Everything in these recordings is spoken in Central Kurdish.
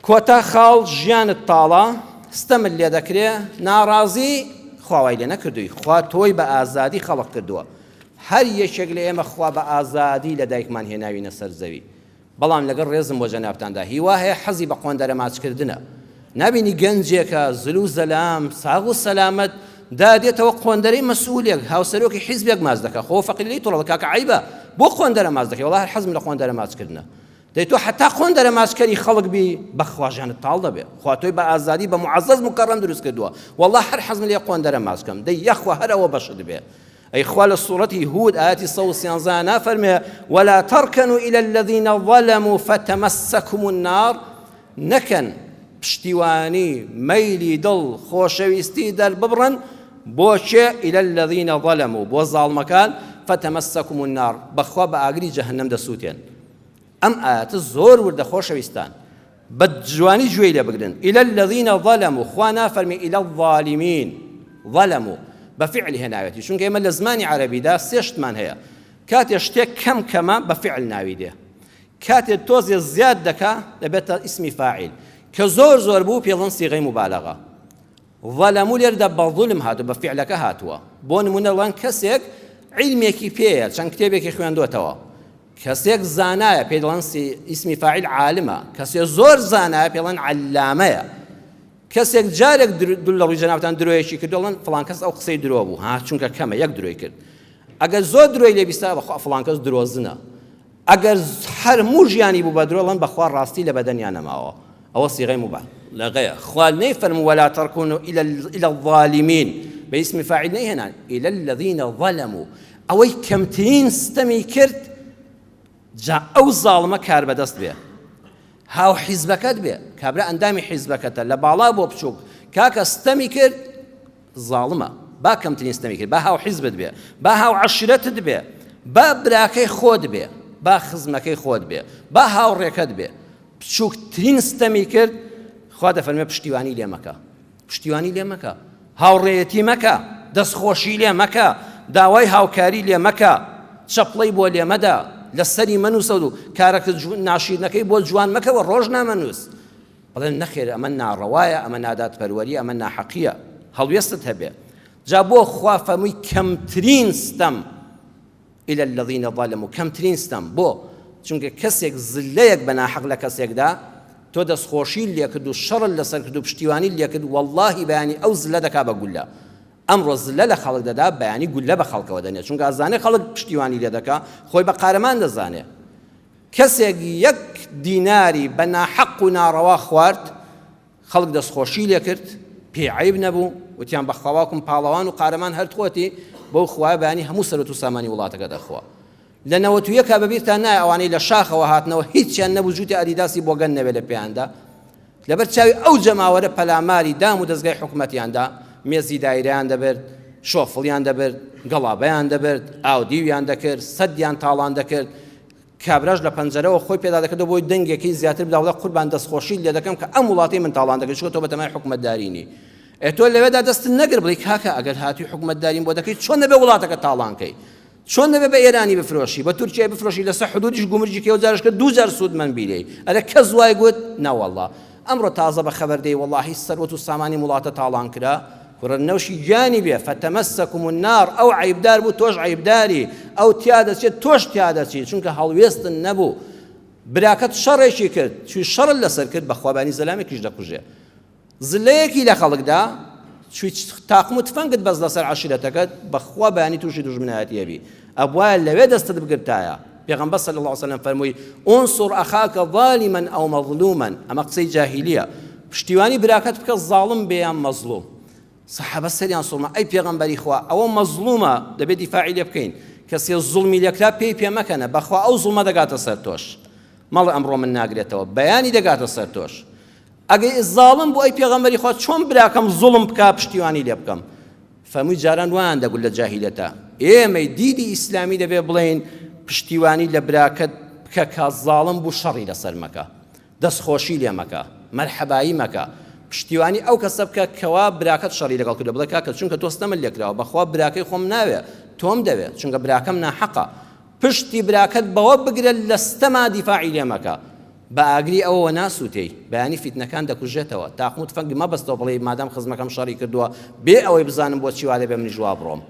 کۆتا خاڵ ژیانت تاڵە ستەمت لێ دەکرێ ناڕازی خوا وای لێ نەکردووی خوا تۆی بە ئازادی خەڵق کردووە هەر یەکێک لە ئێمە خوا بە ئازادی لە دایکمان هێناوینە سەر زەوی بەڵام لەگەڵ ڕێزم بۆ جەنابتاندا هیوا هەیە حەزی بە قۆندەرە ماچکردنە نابینی گەنجێکە زل و زەلام ساغ و سەلامەت دا دێتەوە قۆندەرەی مەسئولێک هاوسەرۆکی حیزبێک ماچ دەکا خۆ فەقیر لێی توڕە کاکە عەیبە بۆ قۆندەرە ماچ دەکەی وەڵا هەر حەزم لە قۆندەرە ماچکردنە دەی تۆ حەتا قۆندەرە ماچکەری خەڵک بی بەخوا ژیانت تاڵ دەبێ خوا تۆی بە ئازادی بە معزز مکەڕەم دروست کردووە واللە هەر حەزم لێ قۆندەرە ماچ کەم دەی یاخوا هەر ئەوە بەشت بێ ئەی خوا لە سوڕەتی هود ئایەتی 113 نافەرمێ ولا تركنوا إلى الذين ظلموا فتمسكم النار نەکەن پشتیوانی مەیلی دڵ خۆشەویستی دەرببڕن بۆ کێ إلى الذين ظلموا بۆ زاڵمەکان فتمسكم النار بەخوا بە ئاگری جەهەنەم دەسووتێن ئەم ئایەتە زۆر وردە خۆشەویستان بە جوانی گوێی لێ بگرن إلى الذين ظلموا خوا نافەرمی إلى الظالمين ظلموا بە فعل هێناوێتی چونکە ئێمە لە زمانی عەرەبیدا سێ شتمان هەیە کاتێ شتێک کەم کەمە بە فعل ناوی دێ کاتێ تۆزێ زیاد دەکا دەبێتە ئیسمی فاعل کە زۆر زۆر بوو پێڵەن سیغەی مبالغە ظلموا لێرەدا بە ظلم هاتووە بە فعلەکە هاتووە بۆ نمونە ڵەن کەسێک عیلمێکی پێیە چەند کتێبێکی خوێندۆتەوە کەسێک زانایە پێی دەڵێن ئیسمی فاعل عالمە کەسێ زۆر زانایە پێی دەڵێن عەلامەیە کەسێک جارێک دل لە ڕووی جەنابتان درۆیەکی کرد دەڵێن فڵان کەس ئەو قسەی درۆ بوو ها چونکە کەمە یەک درۆی کرد ئەگەر زۆر درۆی لێ بیستا بەخوا فڵان کەس درۆزنە ئەگەر هەر موو ژیانی بوو بە درۆ ڵەن بەخوا ڕاستی لە بەدەنیا نەماوە ئەوە سیغەی مبالغەیە خوا نەیفەرموو ولا تركنوا إلى إلى الظالمين بە اسم فاعل نەیهێنان إلى الذين ظلموا ئەوەی کەمترین ستەمی کرد جا ئەو زاڵمە کاربەدەست بێ هاو حیزبەکەت بێ کابرا ئەندامی حیزبەکەتە لە باڵا بۆ بچووک کاکە ستەمی کرد زاڵمە با کەمترین ستەمی کرد با هاو حیزبت بێ با هاو عەشیرەتت بێ با براکەی خۆت بێ با خزمەکەی خۆت بێ با هاوڕێکەت بێ بچووکترین ستەمی کرد خوا دەفەرمێ پشتیوانی لێ مەکە پشتیوانی لێ مەکە هاوڕێیەتی مەکە دەستخۆشی لێ مەکە داوای هاوکاری لێ مەکە چەپڵەی بۆ لێ مەدە لەسەری مەنووسە و کارەکە ناشیرنەکەی بۆ جوان مەکەوە ڕۆژنامەنووس بڵێن نەخێر ئەمە ناڕەوایە ئەمە نادادپەروەریە ئەمە ناحەقیە هەڵوێستت هەبێ جا بۆ خوا فەرمووی کەمترین ستەم إلى الذين ظلموا کەمترین ستەم بۆ چونکە کەسێک زلەیەک بە ناحەق لە کەسێکدا تۆ دەستخۆشی لێکرد و شەڕت لەسەر کرد و پشتیوانی لێکرد واللهی بەیانی ئەو زلە دەکا بە گولە ئەمڕۆ زلە لە خەڵک دەدا بەیانی گولە بە خەڵکەوە دەنێت چونکە ئەزانێ خەڵک پشتیوانی لێ دەکا خۆی بە قارەمان دەزانێ کەسێک یەک دیناری بە ناحەق و ناڕەوا خوارد، خەڵک دەستخۆشی لێ کرد، پێی عەیب نەبوو، وتیان بەخوا باوکم پاڵەوان و قارەمان هەر خۆتی، بەو خوایە بەیانی هەموو سەروەت و سامانی وڵاتەکە دەخوا. لە نەوەت و یەکا بەبیرتان نایە ئەوانەی لە شاخەوە هاتنەوە هیچیان نەبوو جووتی ئەدیداسی بۆگەن نەبێ لە پێیاندا، لەبەر چاوی ئەو جەماوەرە پەلاماری دام و دەزگای حکومەتیان دا، مێزی دایرەیان دەبرد، شۆفڵیان دەبرد، گەڵابەیان دەبرد، ئاودیویان دەکرد، سەدیان تاڵان دەکرد، کابراش لە پەنجەرەوە خۆی پێدا دەکردەوە بۆی دەنگێکی زیاتر بدا وڵێ قوربان دەستخۆشیت لێ دەکەم کە ئەم وڵاتەی من تاڵان دەکەی چونکە تۆ بەتەمای حکومەتداری نی ئێ تۆ لەوێدا دەستت نەگر بڵێی کاکە ئەگەر هاتووی حکومەتداریم بۆ دەکەی چۆن دەبێ وڵاتەکە تاڵان کەی چۆن دەبێ بە ئێرانی بفرۆشی بە تورکیای بفرۆشی لەسەر حدودیش گومرگی کەی و جارش کە دوو جار سوودمەند بی لێی ئەرێ کەس وای گوت نەوەڵڵا ئەمڕۆ تازە بە خەبەر دێی وەڵاهی سەروەت و سامانی وڵاتە تاڵان کرا کوڕە نەوشی گیانی بێ فتمسکم النار ئەو عەیبدار بوو تۆش عەیبداری ئەو تیا دەچێت تۆش تیا دەچی چونکە هەڵوێستن نەبوو براکەت شەڕێکی کرد چوی شەڕت لەسەر کرد بەخوا بانی زەلامێکیش دەکوژێ زلەیەکی لە خەڵکدا چوی تاقم و تفەنگت بەس لەسەر عەشیرەتەکەت بەخوا بەیانی تووشی دوژمنایەتی ئەبی ئەبوایە لەوێ دەستت بگرتایە پێغەمبەر صلی الله علیه وسلم فەرمووی انصر اخاک ظالما او مظلوما ئەمە قسەی جاهیلیە پشتیوانی براکەت بکە زاڵم بێ یان مەزڵوم سەحابە سەریان سوڕما ئەی پێغەمبەری خوا ئەوە مەزڵومە دەبێت دیفاعی لێ بکەین کەسێ زوڵمی لێکرا پێی پێ مەکەنە بەخوا ئەو زوڵمە دەگاتە سەر تۆش مەڵێ ئەمڕۆ من ناگرێتەوە بەیانی دەگاتە سەر تۆش ئەگەی زاڵم بوو ئەی پێغەمبەری خوا چۆن براکەم زوڵم بکا پشتیوانی لێ بکەم فەرمووی جاران وایان دەگوت لە جاهیلەتا ئێمەی دیدی ئیسلامی دەبێ بڵێین پشتیوانی لە براکەت بکە کە زاڵم بوو شەڕی لەسەر مەکە دەستخۆشی لێ مەکە مەرحەبایی مەکە پشتیوانی ئەو کەسە بکە کەوا براکەت شەڕی لەگەڵ کردو بڵێ کاکە چونکە تۆ ستەمت لێکراوە بەخوا براکەی خۆم ناوێ تۆم دەوێ چونکە براکەم ناحەقە پشتی براکەت بەوە بگرە لە ستەما دیفاعی لێ مەکە. بە ئاگری ئەوەوە ناسووتێی، بەیانی فیتنەکان دەکوژێتەوە، تاقم و تفەنگ مەبەستەوە بڵێی مادام خزمەکەم شەڕی کردووە بێ ئەوەی بزانم بۆچی وا دەبێ منیش وا بڕۆم.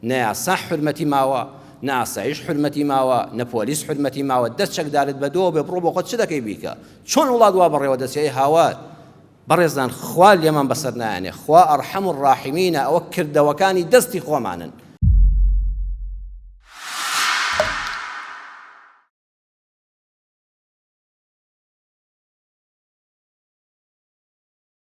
نە یاسا حورمەتی ماوە، نە ئاسایش حورمەتی ماوە، نە پۆلیس حورمەتی ماوە، دە چەکدارت بە دۆوە بێ بڕۆ بۆ خۆت چ دەکەی بیکە. چۆن وڵات وا بەڕێوە دەچێ ئەی هاوار. بەڕێزان خوا لێمان بەسەر نایەنێ، خوا ئەرحەم الراحمینە، ئەوە کردەوەکانی دەستی خۆمانن.